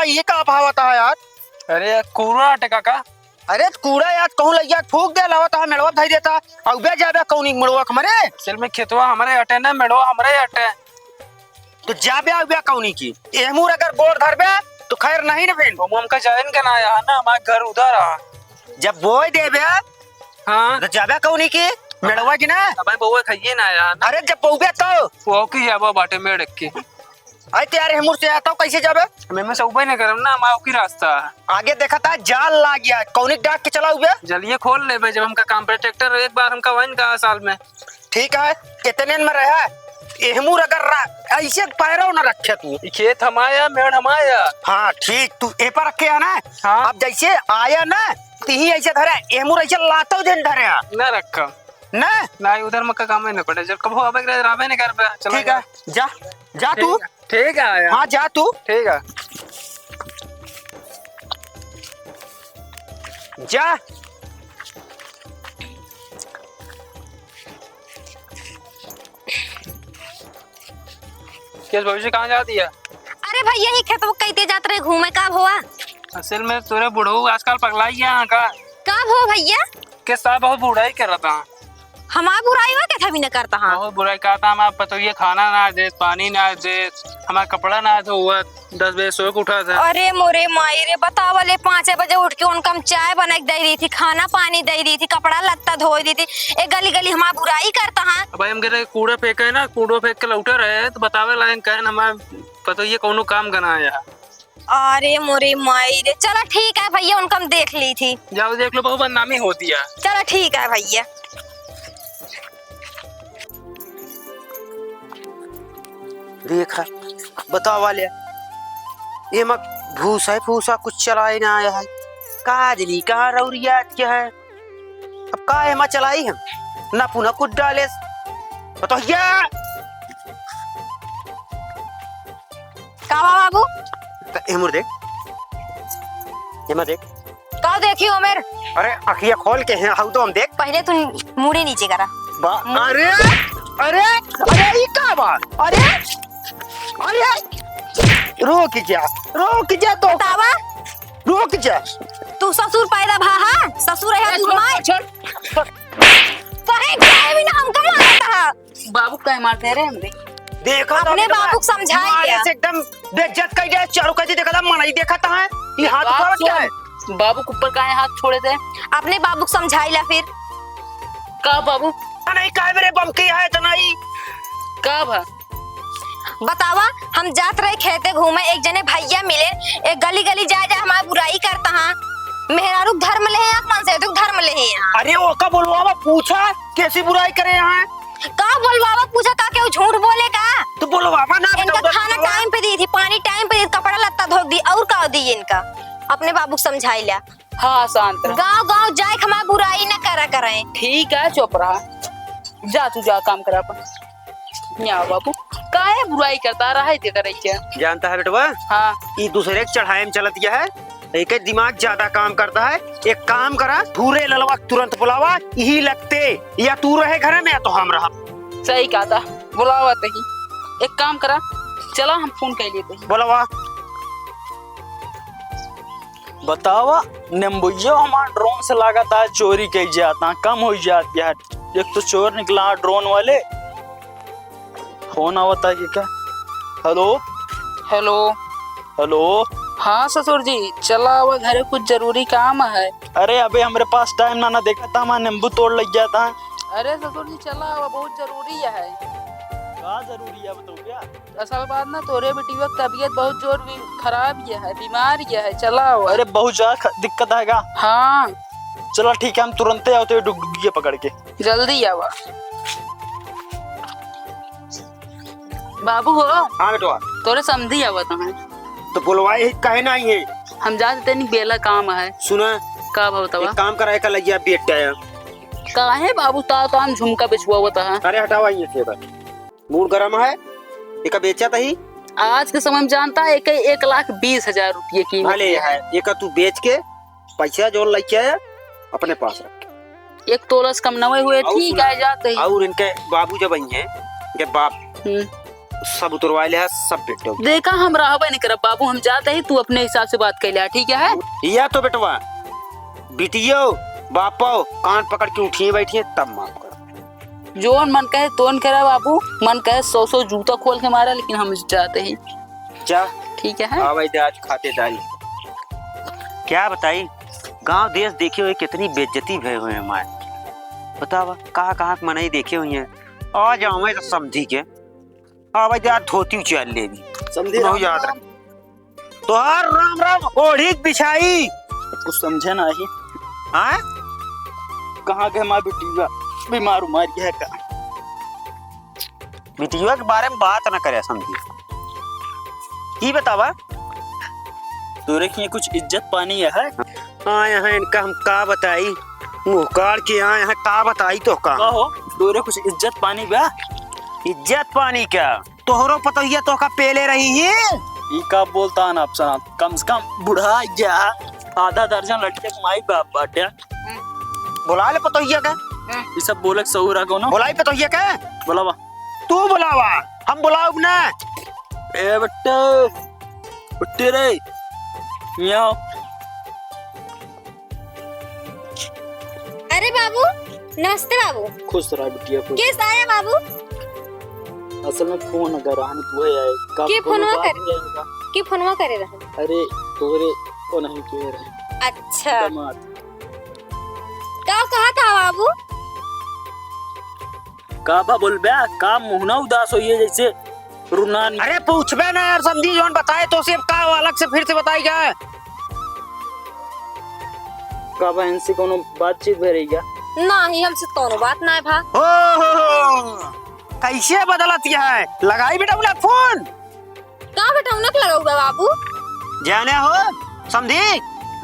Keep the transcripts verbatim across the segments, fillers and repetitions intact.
ये का भावत है यार? अरे, कूड़ा अटे काका। अरे, कूड़ा यार, कहूँ लइया फूँक दे, लावत है, मेड़वा धइ देता। अउबे जाबे कौनी मेड़वा हमरे? असल में खेतवा हमरे अटे ना, मेड़वा हमरे अटे। तो जाबे अउबे कौनी की? एहमूर अगर गोड़ धरबे, तो खैर नहीं न भेल। वो हमका जाइन के ना आया ना, हमार घर उधर आ। जब बोए देबे, हाँ। तो जाबे कौनी की? मेड़वा की ना? अब बउआ खाइए ना आया ना। अरे, जब बउबे तो। वो की जाबा बाटे मेड़ के। अरे, ते यार, एहमूर से आता हूँ, कैसे जाबे? मैं, मैं से उबे नहीं करम ना, हमार की रास्ता। आगे देखा था, जाल लाग गया, कौनी डाक के चला उबे? जलिए खोल लेबे, जब हमका काम पे ट्रैक्टर एक बार हमका वहीं का साल में। ठीक है, इतने में रहा। एहमूर अगर रा-, ऐसे पैरों न रखे तू। ई खेत हमाया, मेड़ हमाया। हाँ, ठीक, तू ए पर रखे है ना? हाँ। अब जैसे आया ना, तिही ऐसे धरे, एहमूर ऐसे लातो दिन धरे है। ना रखा। ना? ना, उधर मक्का काम ही ना पड़े। जब कबो आवे के रहे, रहबे नहीं करबे। चला ठीक है, जा। जा, जा तू। ठीक है, ठीक है, आया। हाँ, जा तू। ठीक है। जा। केस भौजी कहाँ जाती है? अरे भैया, ही खेतवा कइते जात रहे घूमे, का भवा? असल में तोरे बुढ़ऊ आजकल पगलाई है यहाँ का। का भवा भैया? के साहब बहुत बुढ़ाई कर रहा था। हमार बुराई हुआ के भी न करता हाँ। बहुत बुराई करता, हमार पतोहिया खाना ना दे, पानी ना दे, हमार कपड़ा ना धोवत, दस बजे सो के उठा था। अरे मोरे माई रे, बतावा ले, पाँचे बजे उठ के उनका हम चाय बना के दे रही थी, खाना पानी दे रही थी, कपड़ा लत्ता धोई रही थी, ए गली गली हमार बुराई करता हाँ। अब भाई हम कह रहे कूड़ा फेंका है ना, कूड़ा फेंक के लौटा रहे हैं, तो बतावे लायक कहे ना, हमार पतोहिया कौनो काम का ना आया। अरे मोरे माई रे, चला ठीक है भैया, उनका हम देख ली थी। जाओ देख लो, बहुत बदनामी होती है। चला ठीक है भैया। देखा, बतावा ले, ये मा भूसा ही फूसा कुछ चलाए ना आया है। का जनी, कहाँ रौरिया के है? अब का एमा चलाई हम? ना पुनः कुछ डाले। पतोहिया! का बा बाबू? त एमर देख। एमा देख। का देखी ओमेर? अरे अखिया खोल के है, हाउ तो हम देख। पहले तू मुड़ी नीचे करा। बा-, मुड़ी अरे, अरे, अरे, ई का बा? अरे, अरे, रुक जा, रुक जा तो। बतावा। रुक जा। तू ससुर पैदा भा हा? ससुर है ए, तू छोड़, हमार? छोड़, छोड़। कहे जाए भी ना हमका मारता हा। बाबू काहे मारते रे हमरे? देखा तो अपने बेटवा, बाबू को समझाई मारे लिया। से एकदम बेइज्जत कर दिया। चारों कती देखा था, मनई देखा था, ये हाथ बात उठावत क्या है? सुन, बाबू के ऊपर काहे हाथ छोड़े थे? अपने बाबू को समझाई ला फिर। का बाबू? नहीं, काहे मेरे बम के यहाँ इतना ही? का भा? बतावा, हम जात रहे खेते घूमे, एक जने भैया मिले, एक गली गली जाए जाए हमार बुराई करता हाँ। मेहरारू के धर्म ले हैं, आप मन से तो धर्म ले हैं यहाँ। अरे ओका बोलवावा, पूछा कैसी बुराई करे यहाँ? का बोलवावा, पूछा का केहू झूठ बोले का? तू बोलवावा ना, इनका बेटा, उधर खाना बोलवा। टाइम पे दी थी, पानी टाइम पे दी, कपड़ा लत्ता धो दी, और का दी इनका? अपने बाबू को समझाई लिया। हाँ, शांत रह। गाँव गाँव जाए के हमार बुराई न करा करें। ठीक है, चुप रहा। जा तू, जा काम करा अपन। यहाँ बाबू, काहे बुराई करता रहा है, देखा रही क्या? जानता है बेटवा? हाँ। ई दूसरे के चढ़ाई में चलत गया है, एक दिमाग ज्यादा काम करता है। एक काम करा, भूरे ललवा तुरंत बुलावा, यही लगते, या तू रहे घर में या तो हम रहा। सही कहा था, बुलावा तही। एक काम करा, चला हम फोन कर लेते हैं। बुलावा। बतावा, नेम्बुइयो हमार ड्रोन से लागत है चोरी कई जाता, कम हो जात है। एक तो चोर निकला ड्रोन वाले। फोन आवता है कि क्या? हेलो? हेलो? हेलो? हाँ ससुर जी, चला आवा घरे, कुछ जरूरी काम है। अरे अबे हमरे पास टाइम ना, ना देखा था, हमार नींबू तोड़ लग जाता है। अरे ससुर जी, चला आवा, बहुत जरूरी है। का जरूरी है बताओ क्या? असल बात ना, तोरे बेटिया की तबीयत बहुत जोर भी खराब ये है, बीमार ये है, चला आवा। अरे बहुत ज्यादा ख-, दिक्कत है का? हाँ। चला ठीक है, हम तुरंते आवते हैं डुगडुगिया पकड़ के। जल्दी आवा। बाबू हो। हाँ बेटवा। तोरे समधी आवत हैं। तो बोलवाए ही काहे ना आई है? हम जाते तनी बेला काम है। सुना। का भा बतावा? एक काम करा, एक लइया बेटा है। काहे बाबू, ता, ताम झुमका बेचवावत है। अरे हटावा ये से बस। मूड गरम है, एका बेचा तही। आज के समय में जानता है, एक, एक लाख बीस हजार रुपये कीमत भले है। है, एका तू बेच के पैसा जो लइके आया, अपने पास रख। एक तोला से कम नवे हुए, और ठीक सुना, है, जाते ही। और इनके बाबू जब आई हैं, इनके बाप, हम्म। सब उतरवा ले, सब पिट दो। देखा, हम रहबे नहीं करब बाबू, हम जाते ही, तू अपने हिसाब से बात कर ले, ठीक है? या तो बेटवा, बिटियो, बापो, कान पकड़ के उठिए बैठिए, तब माफ करो। जोन मन कहे तोन करा बाबू, मन कहे सौ सौ जूता खोल के मारा, लेकिन हम जाते ही। जा। ठीक है? हाँ भाई, आज खाते दाई। क्या बताई, गांव देश देखे हुए कितनी बेइज्जती भय हुए हमारे। बतावा, कहाँ कहाँ के मनई देखे हुए हैं। आ जावे तो समधी के, आ भाई, जा धोती उचार ले भी। समधी बहुत राम याद राम। रख। तोहार राम राम ओढ़ी के बिछाई। कुछ समझे नाही। हाँ? कहाँ के हमार बिटिया बीमार उमार है का? बिटिया के बारे में बात ना करे समधी। ई बतावा, तोरे के कुछ इज्जत पानी है? आए हैं इनका हम का बताई, मुँह काढ़ के आए हैं, का बताई तो का? का हो, तोरे कुछ इज्जत पानी बा? इज्जत पानी क्या? तोहरो पतोहिया तोहका पेले रही ही। ई का बोलता है ना अफसर, कम से कम बुढ़ा गया, आधा दर्जन लड़के के माई बाप बाटे। बुला ले पतोहिया के। ई सब बोले के सहूर है कोनो? बुलाई पतोहिया के। बुलावा। तू बुलावा, हम बुलाउब ना। ए बट्टे, बट्टे रे, यहाँ। अरे बाबू, नमस्ते बाबू। खुश रहा बिटिया, खुश। केस आया बाबू? असल में फोन अगर रहन तू है आए। का के कोनो फोनवा बात करे? नहीं आएगा। के फोनवा करे रहन? अरे, तोरे को नहीं के रहे। अच्छा। दामाद। का कहा था बाबू? का बा बोलबे? का मुहना उदास होइए जैसे रुनान? अरे पूछबे ना यार, समधी जौन बताए तो सिर्फ का अलग से फिर से बताई क्या? का बा इनसे कोनो बातचीत भे रही क्या? नाही, हमसे कोनो बात ना है भा। ओ हो हो, कैसे बदलत यह है? लगाई बेटा उन्हें फोन। का बेटा उन्हें लगाऊ बा बाबू? जाने हो समधी,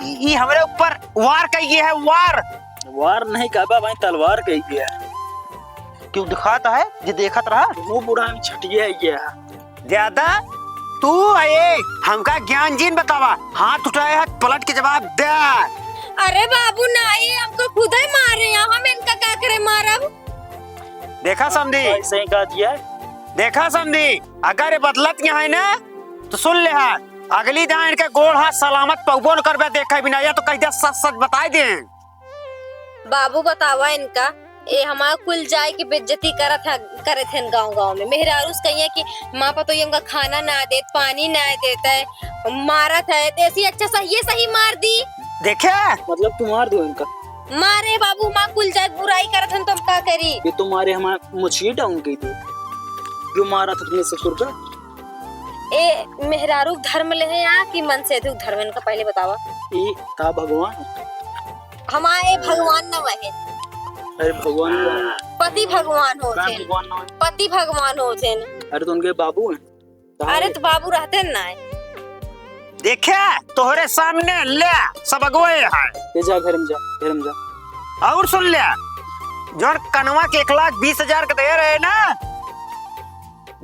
ई, ई हमरे ऊपर वार कई गई है, वार। वार नहीं कहबा भाई, तलवार कही गया। क्यों दिखाता है जे देखत रहा? वो बूढ़ा में छटिया है गया। ज्यादा तू आए, हमका ज्ञान जिन बतावा, हाथ उठाए हाथ पलट के जवाब दे। अरे बाबू नाही, हमको खुदे मारे हैं, हम इनका का करे मारब? देखा समधी? भाई सही कहा दिया है। देखा समधी, अगर ये बदलत यहाँ है ना, तो सुन ले हाथ, अगली दान इनके गोड़ हाथ सलामत पउबो न करबे, देखे बिना, या तो कह दे सच सच बताई दे। बाबू बतावा इनका, ए हमार कुल जाए के बेइज्जती करत है, करत हैं गाँव गाँव में। मेहरारूस कहिए कि माँ पतोहिया हमका खाना ना देत, पानी ना देत है, मारत है, तो ऐसी अच्छा सही सही मार दी। देखे? मतलब तू मार दो इनका? मारे बाबू, माँ कुल जाए बुराई करत हैं तो हम का करी? ये तो मारे हमार मुछिए डाउन कही दे, जो मारा था अपने ससुर का। ए मेहरारू धर्म ले है या कि मन से अधिक धर्म इनका पहले बतावा। ई का भगवान? हमारे भगवान न वहे। अरे भगवान का पति भगवान होत हैं। भगवान न वहे। पति भगवान होत हैं। अरे तो उनके बाबू हैं। अरे तो बाबू रहते ना है। देखे तोहरे सामने ले सब अगुए हैं। ये जा घर में जा, घर में जा। और सुन ले, जौन कनवा के एक लाख बीस हजार के दे रहे ना,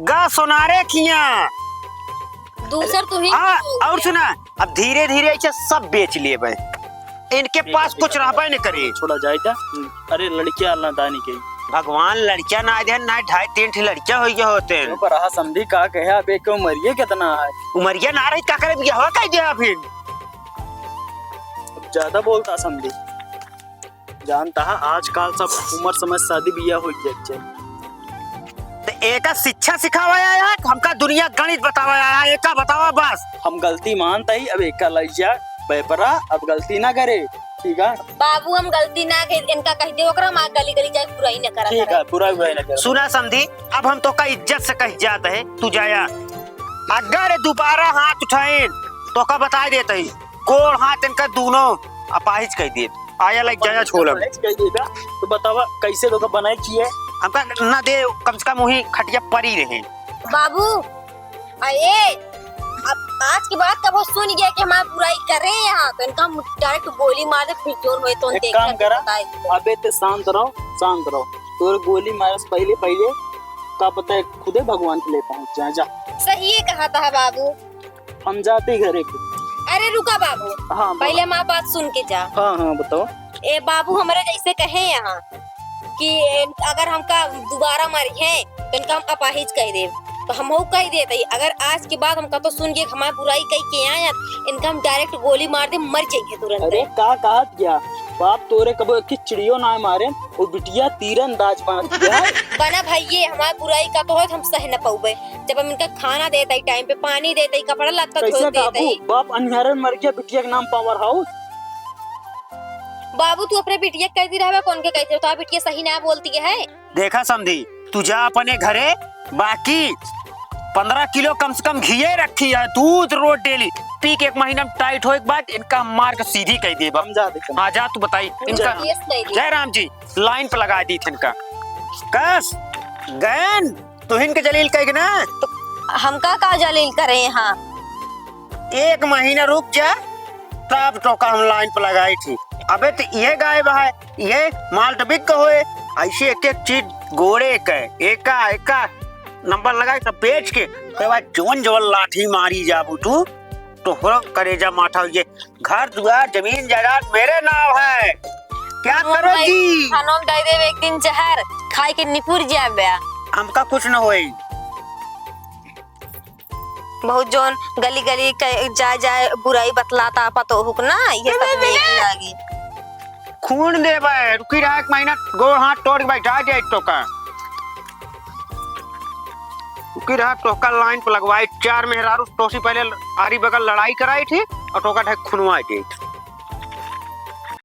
गा सोनारे किया। दूसर तू ही हाँ, और सुना, अब धीरे धीरे ऐसे सब बेच लेबे, इनके पास कुछ रहबे न करे। छोड़ा जाए था। अरे लड़किया अल्लाह दानी के। भगवान लड़किया ना दे, ना ढाई तीन ठे लड़किया हो गए होते हैं। पर रहा समधी का कहे, अब एक उमरिया कितना है? उमरिया ना रही का करे, बियाह कर दिया फिर। अब ज्यादा बोलता समधी। जानता है आजकल सब उम्र समझ शादी बियाह हो जाए। तो एका शिक्षा सिखावा आया, हमका दुनिया गणित बतावा आया, एका बतावा बस। हम गलती मानता ही, अब एका लइजा पेपरा, अब गलती ना करे, ठीक है? बाबू हम गलती ना करे, इनका कह दे ओकरा माँ गली गली जाए बुराई न करा ठीक करे। है, बुराई बुराई ना करे। सुना समधी, अब हम तोका इज्जत से कह जात है, तू जाया। अगर दोबारा हाथ उठाइन, तोका बताई देत ही, गोड़ हाथ इनका दोनों अपाहिज कह देत। आया लाइक जाया छोलम। अपाहिज कह देता, तो बतावा कैसे तोका बनाई किए? हमका ना दे, कम से कम वही खटिया परी रहे। बाबू, अरे, अब आज के बाद कबो सुन गया कि हमार बुराई करे यहाँ, तो इनका हम डायरेक्ट गोली मार दे, फिर जोन होए तो एक देख काम के करा, बताए। अबे ते शांत रहो, शांत रहो। तोर गोली मारे से पहले, पहले का पता है खुदे भगवान के ले पहुंच जाए, जा। सही है कहा था बाबू। हम जाते घरे के। अरे रुका बाबू, हाँ, बोलो। पहले हमार बात सुन के जा। हाँ, हाँ, बताओ। ए बाबू, हमरे जैसे कहे यहाँ कि अगर हमका दोबारा मारी है, तो इनका हम अपाहिज कह देब। तो हमहू कहि देत ही, अगर आज के बाद हम कतो सुन के हमार बुराई कइ के आयत, इनका हम direct गोली मार दे, मर जाइए तुरंत। अरे का कहत गया बाप, तोरे कबो एक चिड़ियो ना मारे, वो बिटिया तीरंदाज बनत गया। बना भइये, हमार बुराई कतो होत हम सह न पउबे। जब हम इनका खाना देत ही, time पे पानी देत ही, कपड़ा लत्ता कैसे धोए देत काबू? ही। बाप अन्हारन मर गया, बिटिया के नाम power house। बाबू, तू अपने बिटिया के कहती रहबे, कौन के कहती रहे? तो बिटिया सही ना बोलती है। देखा समधी, तू जा अपने घरे, बाकी पन्द्रह किलो कम से कम घिये रखी है, दूध रोज daily पी के एक महीना में tight होए के बाद इनका मार के सीधी कह देबा। हम जा देखम। हाँ, जा तू बताई इनका। Yes, कह दे। जय राम जी, line पे लगा दी थे इनका। कस, गयन, तुहिन के जलील कह के ना। तो हमका का जलील करे यहाँ? एक महीना रुक जा, तब तोका हम line पे लगाई थी। अबे तो ये गायब है, ये माल तो बिक होए। ऐसे एक एक चीज गोड़े के एका एका number लगाई, सब बेच के ओकरे बाद जवन जवन लाठी मारी जाबू तू, तोहरो करेजा माथा हो जाए। घर दुआर जमीन जायदाद मेरे नाम है, क्या करोगी? खानों में दे देवे एक दिन जहर, खाए के निपुर जाबे। हमका कुछ न होई। बहुत जौन गली गली के जाए जाए बुराई बतलाता पतोहू के ना, ये सब नीक लागी। खून देबे, रुकी रहा एक महीना, गोड़ हाथ तोड़ के बैठा जाए तोका। रुकी रहा, तोका line पे लगवाई, चार मेहरारू तोसी पहले आरी बगल लड़ाई कराई थी और तोका ढक खुनवाई थी।